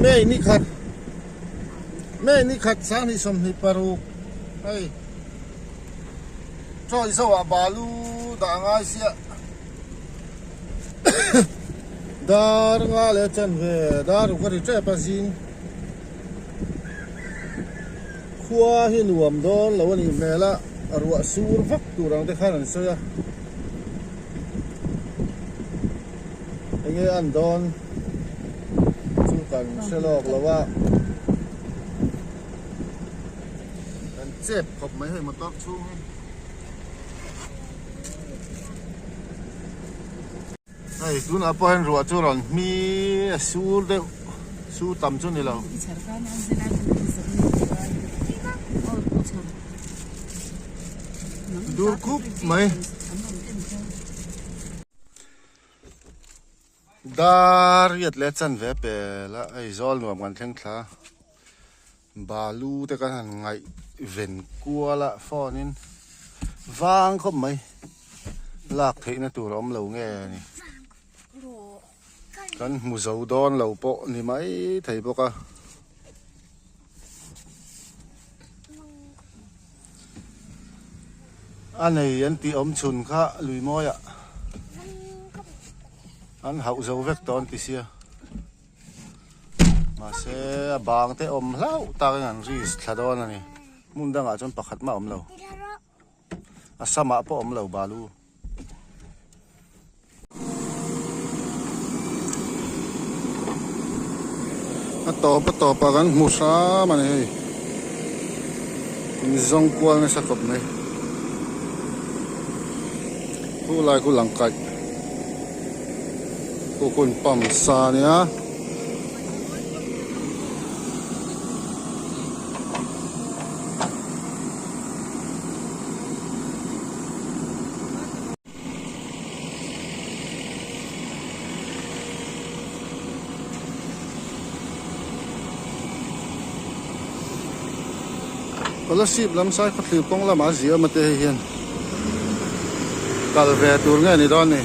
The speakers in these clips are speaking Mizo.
May ni khat May ni khat 2026 hei chawi zo ah balu dah a ngai sia dar nga leh chan ve dar ruk a ri tep a zing khua hi nuam dawn lo a nih hmel a ruah sur vak tur ang te khan an sawi a. Enge an dawn chu kan hre lawk lo a, kan chep khawp mai hei motor chhung hi. Hei tunah pawh hian ruah chu rawn hmi a sur deuh sur tam chu ni lo. Dur khup mai. Dar riat leh chan ve pel a hei zawl nuam kan thleng thla balu te kan han ngaih ven kual a phone in vang khawp mai lak theih na tur a awm lo nge ni kan hmu zo dawn lo pawh ni mai thei bawk a. A nei an tih awm chhun kha lui mawiah an hauh zo vek tawh an ti sia mahse a bang te awm hlauh takin an risk thla dawn a ni hmun dangah chuan pakhat mah a awm lo a samah pawh a awm lo balu. A tawp a tawp ah kan hmu hram a ni hei in zawng kual nasa khawp mai khu lai khu lang kaih khu khu in pump sa a nia. Kolasib lam sai khawthlir kawng lamah a zia awm a te hei hian kal ve tur nge ni dawn ni.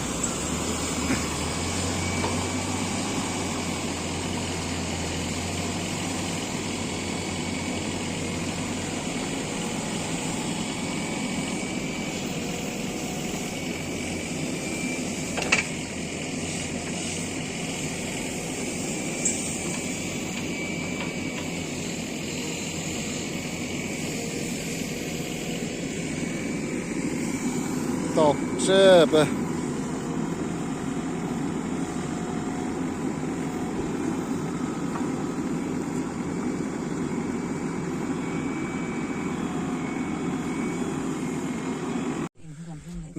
Tawk tep e.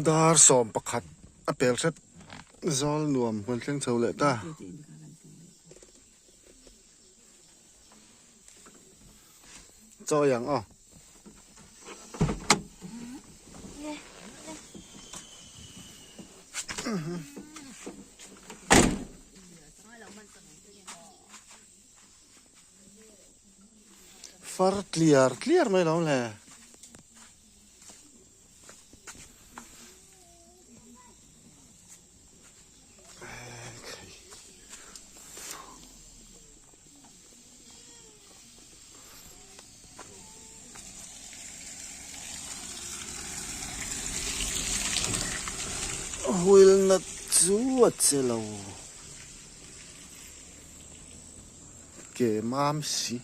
Dar sawm pakhat a pel hret zawl nuam hun thleng chho leh ta. Chawi ang aw. Far tliar tliar mai lo le. Wheel nut chu a che lo. Ke mam si.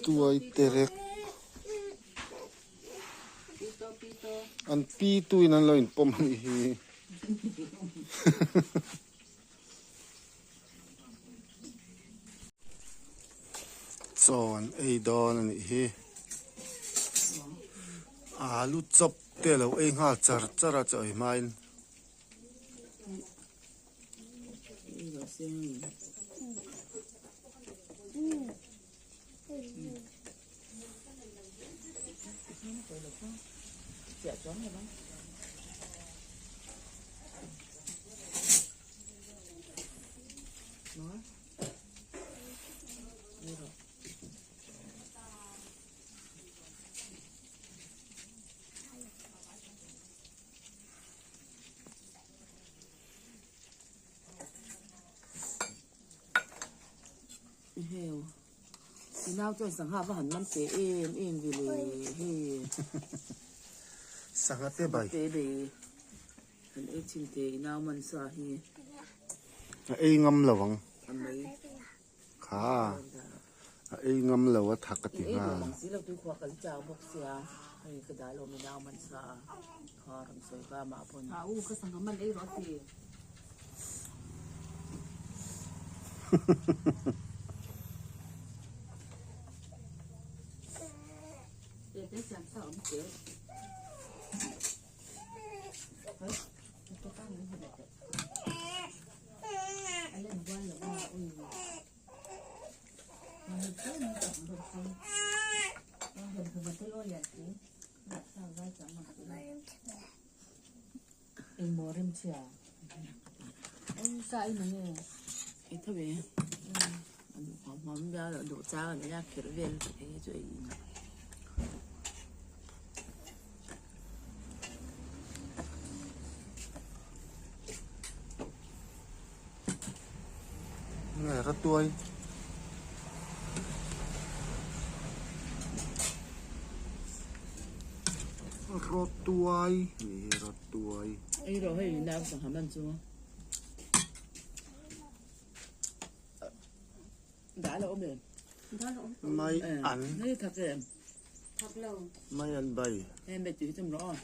Tuai terek an pi tuin an lo inpawm a nih hi. Chaw an ei dawn a nih hi. Alu chawp te a lo ei nghal char char a chaw ei hmain. Heu i nau chuan sangha va han man teh em em ve le hei. Sangha te bai. Te bei kan ei chin teh i nau man sa hi. A ei ngam lo ang. A mai. Kha a ei ngam lo a thak a ti Ei nghal. duh mang si lo tui khuah kan chak bawk sia hei ka dah lo mi nau man sa a kha rawn sawi ka mah pawn. A u ka sangha man ei rawh a ti. Engmaw remchhia sa i mange i tho ve a duh huam huam viau loh duh chang a nia khirh vel lutuk hi chu ei in. Nge ratuai. Rawtuai ni hi rawtuai. Ei rawh hei nau sangha man chu. Dah lo awm em? Mai an. Hei thak em? Thak lo. Mai an bai. Hei mei tui hi chum rawh aw.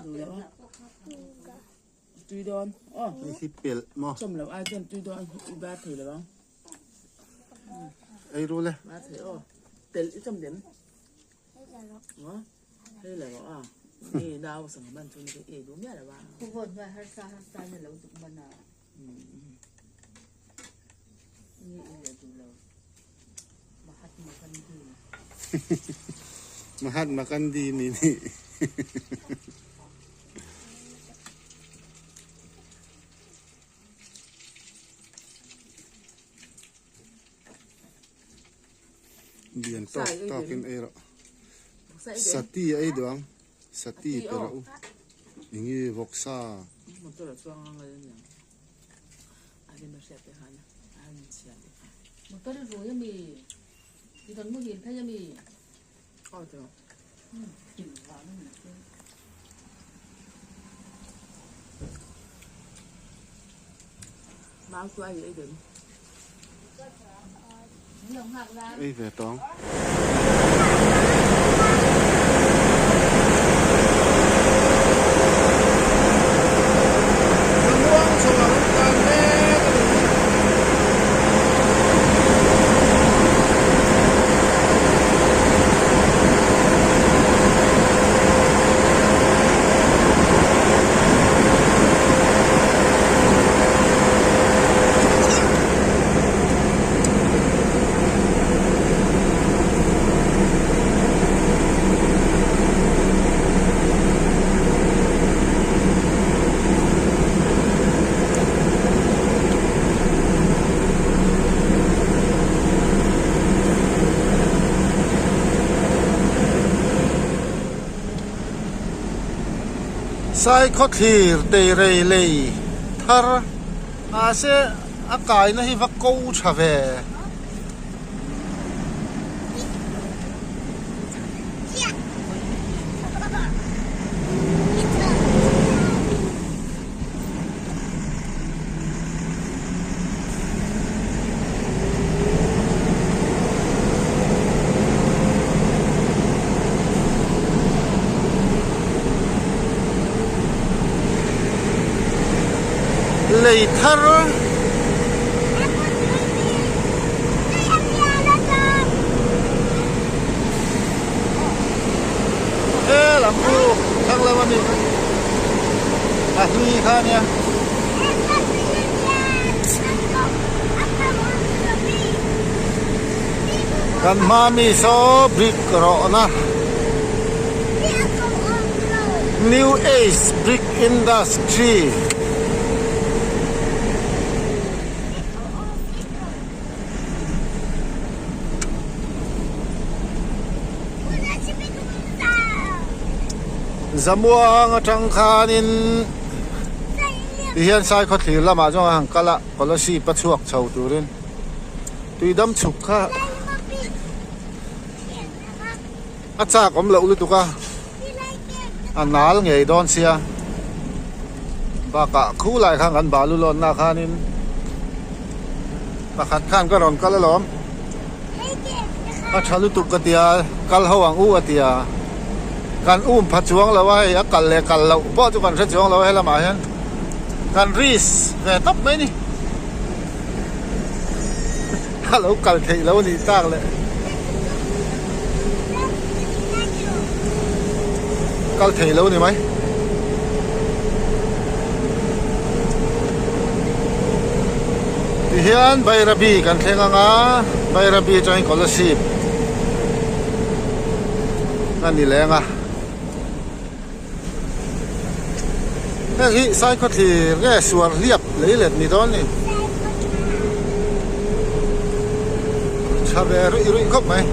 Duh lo. Tui dawn aw. Hei hi pelh maw? Chawm loh ai chuan tui dawn i bar thei lo ang. Ei ru le. Bar thei aw. Telh i chawm dem. Aw. Hei lo a. Ni nau sangha man chu ni ei duh miah lo a. Khu vawt hnuai harsa harsa na lo duk man a. Ni ei leh duh lo. Mahatma Gandhi. Mahatma Gandhi mi nih. Lian tawk tawkin ei rawh. Sati a ei duh ang. Sati pe rawh u. Enge vawksa. Motor i rui ami? I rawn muhil phei ami? Ei ve tawng. Saikhawthlir teirei lei thar mahse a kaina hi va ko tha ve. Lei thar he lam chu thlang lam a ni a hlui kha a nia. Kan hma mi saw brick rawhna New Age Brick Industry. Zamuang atang khanin tihian Saikhawthlir lamah zawng a han kal a Kolasib a chhuak chho turin. Tuidam chhuk kha a chak awm loh lutuk a, a nal ngei dawn sia. Bakah khu lai khan kan balu lawnna khanin pakhat khan ka rawn kal alawm. A tha lutuk ka tia, kal ho ang u a tia. Kan um pha chuang lo a hei, a kal leh kal loh pawh chu kan hre chuang lo a helamah hian kan risk ve tawp mai a ni. A lo kal theih lo nih tak le. Kal thei lo ni mai. Tihian Bairabi kan thleng ang a, Bairabi atangin Kolasib a ni leng a. Heng hi Saikhawthlir nge suar hliap lei let ni dawn ni. Tha ve ruih ruih khawp mai.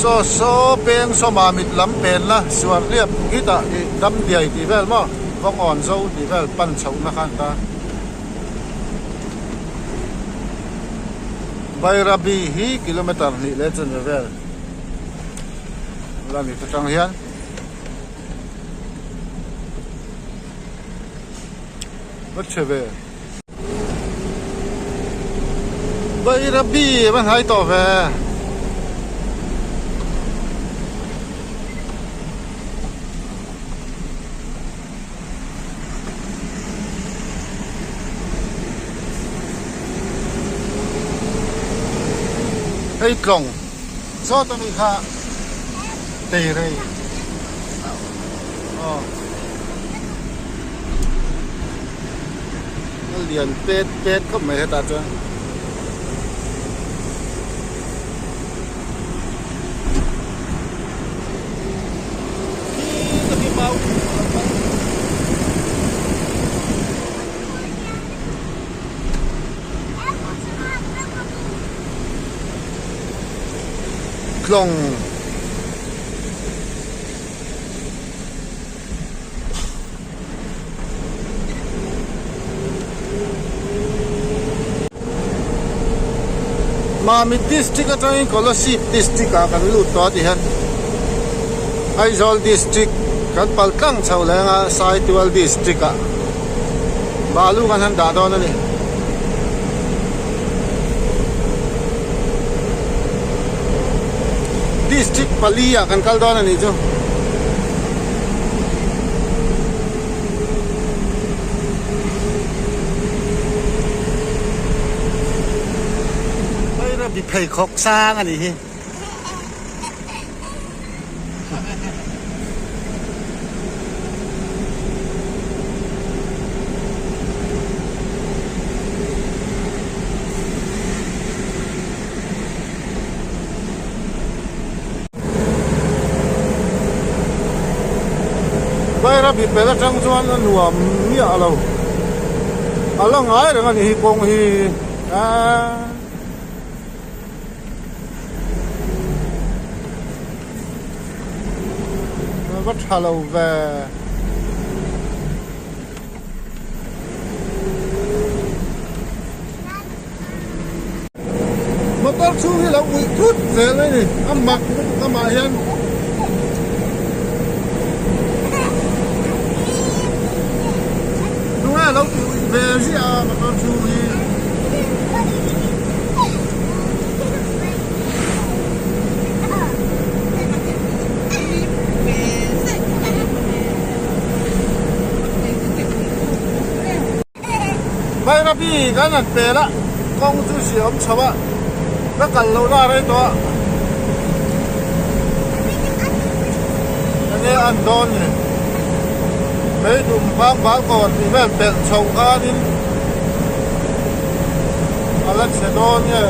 Saw saw peng sawma mit lam pen la suar hliap khitah ih dam diai tih vel maw vawng awn zo tih vel pan chhohna khan ta Bairabi hi kilometer hnih leh chanve vel la ni ta tang hian. Va chhe ve. Bairabi va hnai tawh ve. Hei tlawng zawt a nih kha teirei. Aw. A lian pet pet khawp mai hetah chuan. Tlawng. Mamit district atangin Kolasib district ah kan lut tawh a ti hian Aizawl district kan pal tlang chho leh anga Saitual district ah balu kan han dah dawn a ni. District pali ah kan kal dawn a nih chu. Bairabi pheikhawk sang a nih hi. Bairabi pel atang chuan a nuam miah lo a la ngai reng a ni hi kawng hi aaa. Va tha lo ve. Motor chhung hi lo uih thut zel a ni a mak lutuk amah hian. Tunge lo ti uih ve ziah a motor chhung hi. Bairabi kan han pel a, kawng chu si awm chho a, ka kal loh na a rei tawh a. Enge an dawn ni? Meidum vang bal kawr tih vel pelh chhoh khanin a la chhe dawn nge?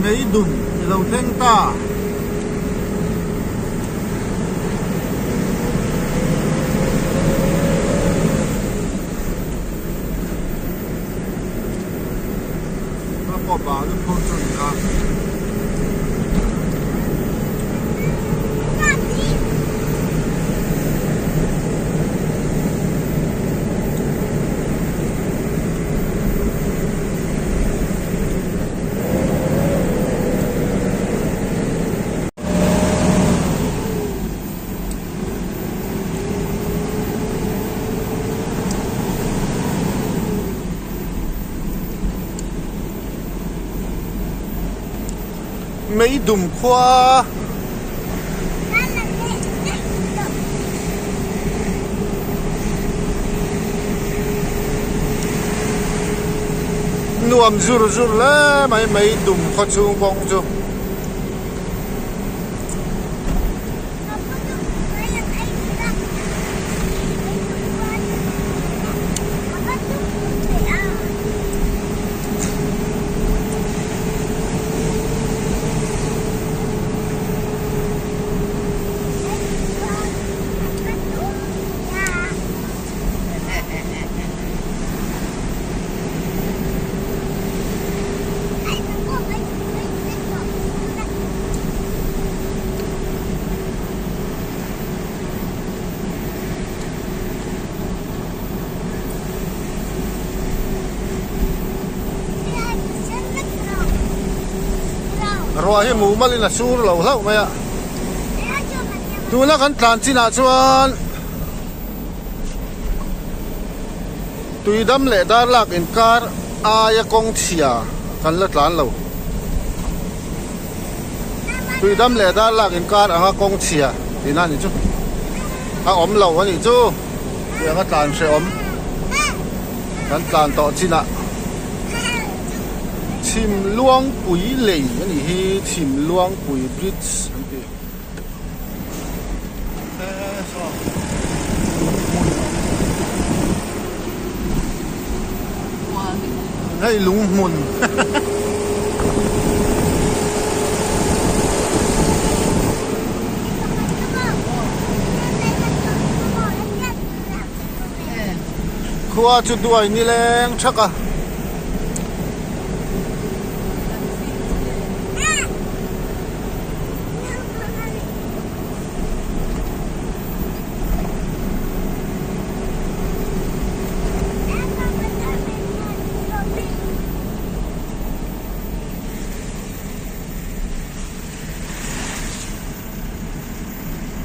Meidum i lo thleng ta. A pawh balu phur chu a ni a. Meidum khua Nuam zur zur hle mai meidum khaw chhung kawng chu. Ruah hi mumal in a sur lo hlauh mai a tuna kan tlan chinah chuan Tuidam leh darlak inkar aia kawng chhia kan la tlan lo. Tuidam leh darlak inkar anga kawng chhia tihna a nih chu. A awm lo a nih chu. Tiang a tlan hrehawm kan tlan tawh chinah Chhimluangpui lei a nih hi Chhimluangpui bridge an ti. Hei lung hmun Khua chu duai ni leng thak a.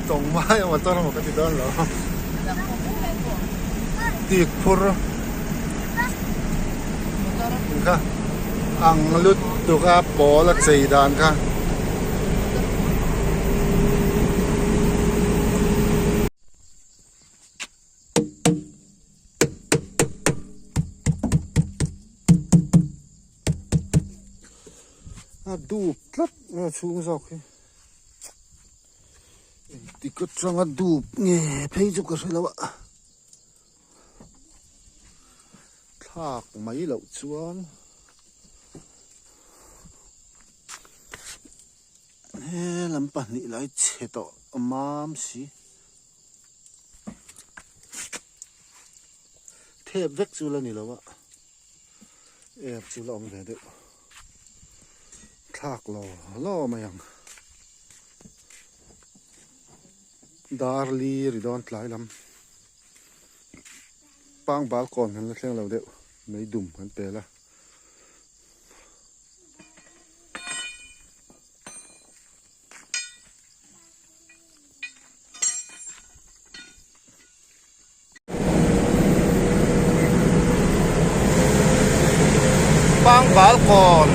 Tawng mai a motor emaw ka ti dawn lo tik phur kha ang lutuk a pawl a chei dan kha. A dup tlat mai a chhung zawk hi engtik atanga dup nge phei chu ka hre lo a. Thlak mai loh chuan he lam pahnih lai chhe tawh a mam si. Thep vek chu la ni lo a, ep chu la awm ve deuh. Thlak lo lo mai ang. Dar li ri dawn tlai lam. Pangbal kawn han la thleng lo deuh mei dum an pel a. Pangbal kawn.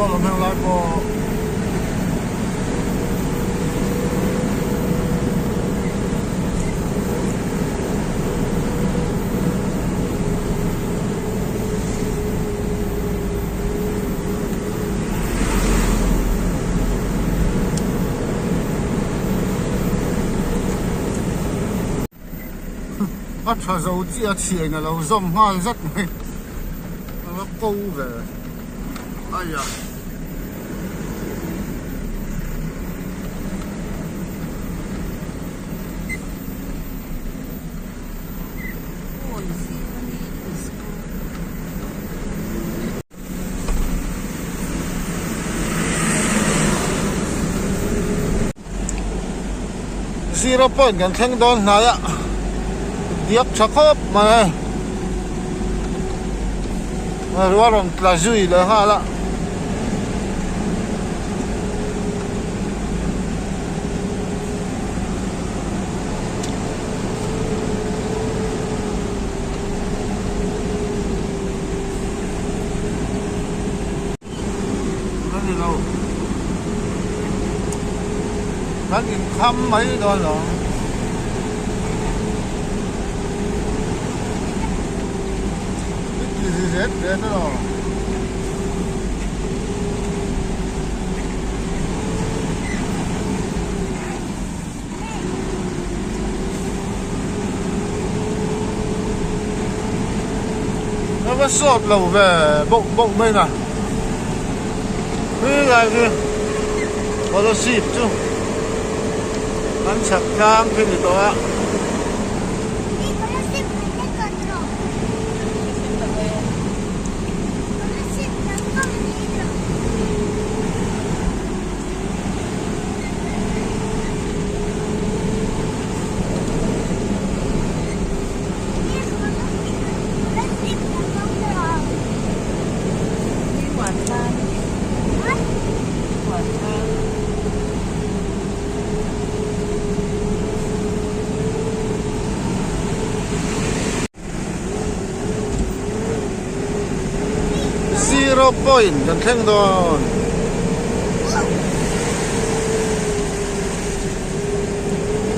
dawn lo hmel lai pawh. A tha zo chiah a chhiain a lo zawm nghal zat mai a va ko ve aia. Zero point kan thleng dawn hnai a diak tha khawp mai a rual rawn tla zui leh nghal a. A ni lo kan inkham mai dawn lo i ti ri ret ret a lo. Ka va sawt lo ve bawk bawk mai na khi lai khi scholarship chu an chhak tlang khi ni tawh a. Zero point kan thleng dawn.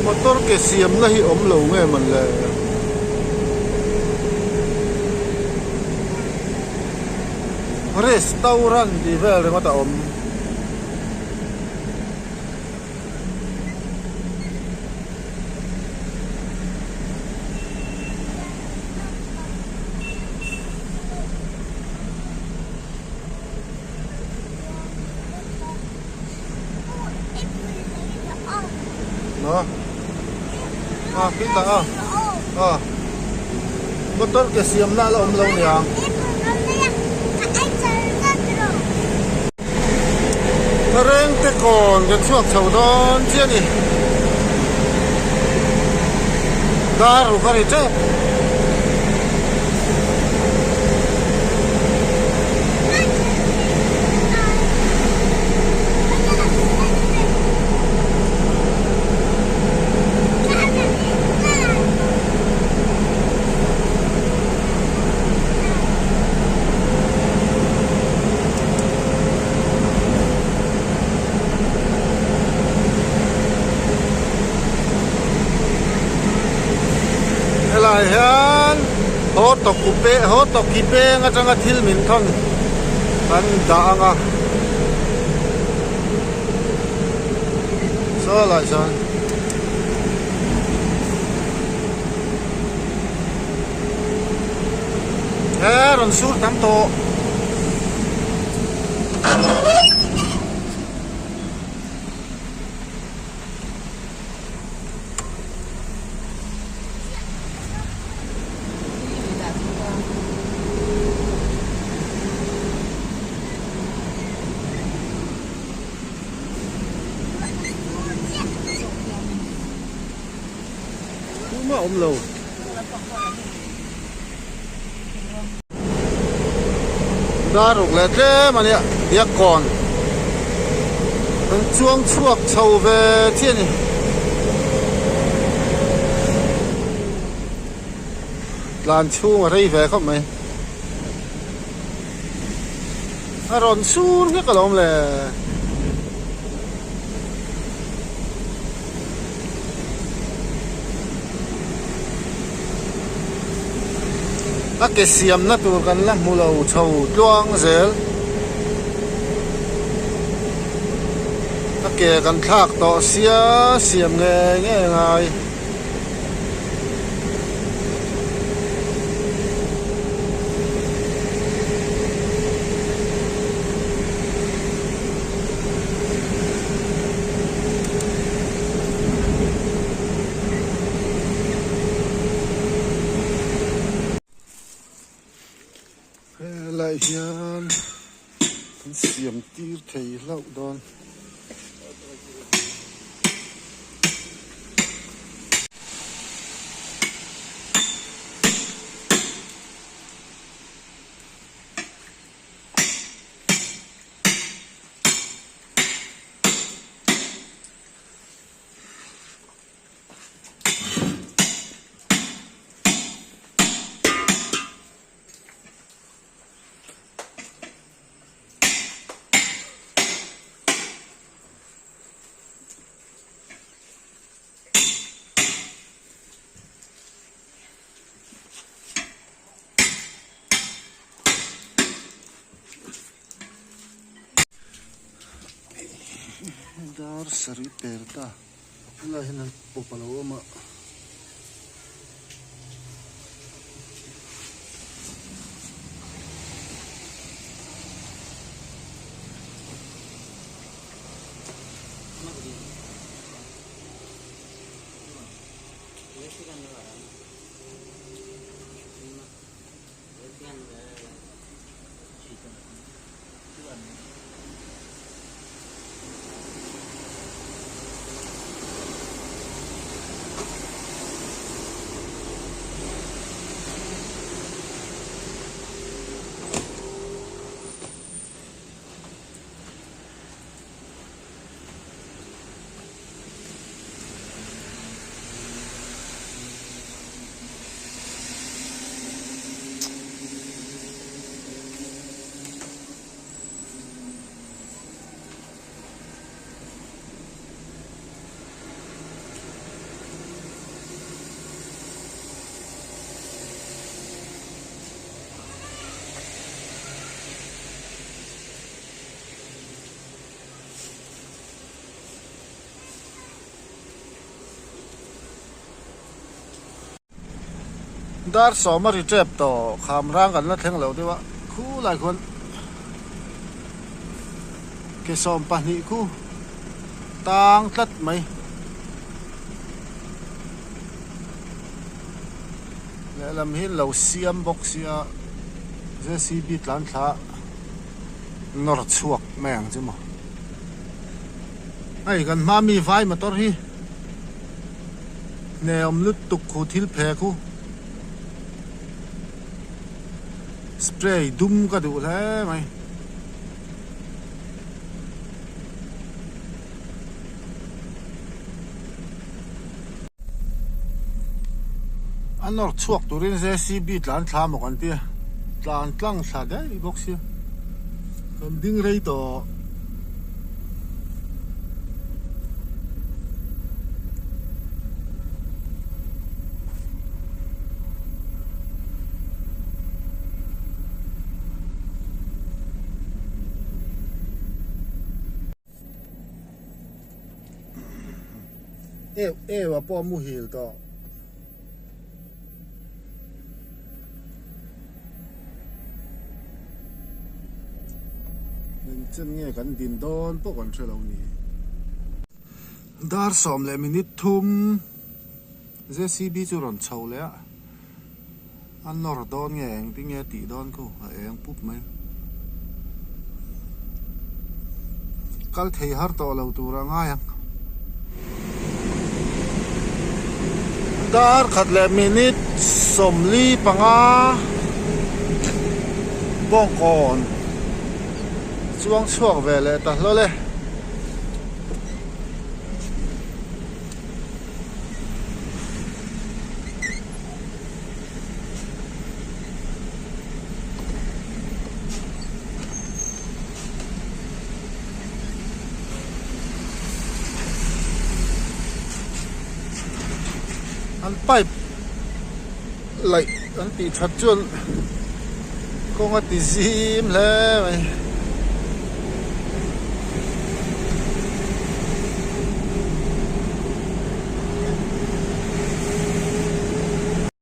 Motor ke siamna hi awm lo nge man le. Restaurant tih vel ringawt a awm. A khi tah a a motor ke siam na la awm lo niang. Rengte kawn kan chhuak chho dawn chiah a ni. Dar ruk a ri tep. Helai hian haw tawk upe haw tawk hi peng atanga thil min thawn kan dah ang a saw lai sawn. He rawn sur tam tawh. Tumah awm lo. Dar ruk leh tlem a nia Biakkawn kan chuang chhuak chho ve chiah a ni. Tlan chhung a rei ve khawp mai. A rawn sur vek alawm le. A ke siamna tur kan la hmu lo chho tluang zel. A ke kan thlak tawh sia siam ngei ngei ngai. Helai hian an siam tir thei hlauh dawn. Dar sarih per ta helai hian an pawp a lo awm a. Dar sawm a ri tep tawh kham rang kan la thleng lo deuh a khulai khuan ke 12 khu tang tlat mai lehlam hi lo siam bawk sia J_C_B tlan thla nawr chhuak mai ang chu maw hei kan hma mi vai motor hi hne awm lutuk khu thil phe khu spray dum ka duh hle mai. A nawr chhuak turin JCB tlan thla maw kan tia tlan tlang thla daih bawk sia kan ding rei tawh. Eu eu a pawh a muhil tawh. Engchen nge kan din dawn pawh kan hre lo ni. Dar sawm leh minute thum JCB chu rawn chho leh a, a nawr dawn nge engtin nge a tih dawn khu a eng pup mai. Kal thei har tawh lo tur a ngai ang. Dar khat leh minute 45 bawngkawn chuang chhuak ve leh ta hlawl e. An pipe laih an tih that chuan kawng a ti zim hle mai.